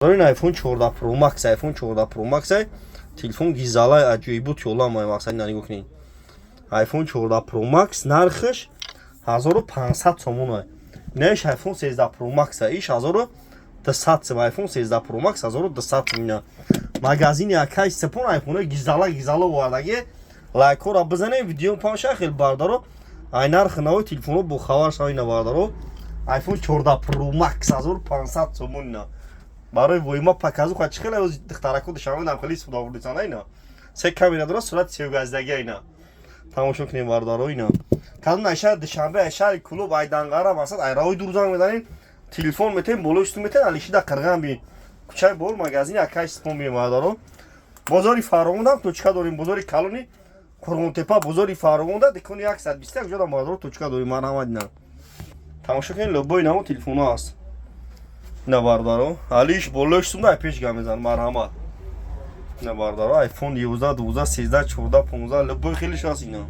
Ин iPhone 14 Pro Max, iPhone 14 Pro Max телефон гизалай, аҷоибот ёлам. Мақсад, ина нигоҳ кунед, iPhone 14 Pro Max нархаш 1500 сомон. Неш iPhone 13 Pro Max, иш 1200 сом. iPhone 13 Pro Max 1200 сом. Ина магазини акай Сипон iPhone гизала гизала овардаги. Лайкҳоро бизанем, видео памша хел, бардаро, ай нархи нави телефонҳо бохабар шава. Ина, бардаро, iPhone 14 Pro Max 1500 сомон. Ина барои воима показуха чӣ хеле духтарако Душанбе хеле истифода бурдисана. Ина се камера дора, сурати севгаздагия. Ина тамошо кунем, бародаро. Ина кадом ай шаҳри Душанбе, ай шаҳри Кулоб, ай Данғара, мақсад, ай раҳои дур занг мезанем, телефон метем, болои стул метем. Алишида қирған би, кӯчаи бор, магазини акай Сипон бием, бародаро. Бозори Фаровондам точка дорем, бозори калони Қурғонтепа, бозори Фаровонда, дикони 121 ҷода, бародаро, точка дорем. Марҳамат, ина тамошо кунем, любой намо телефонҳо ҳаст. Ина, бародаро, алиш болои сумда, ай пеш гап мезан. Марҳамат, ина, бародаро, iPhone 11, 12, 13, 14, 15, любой хелиш ҳаст ина.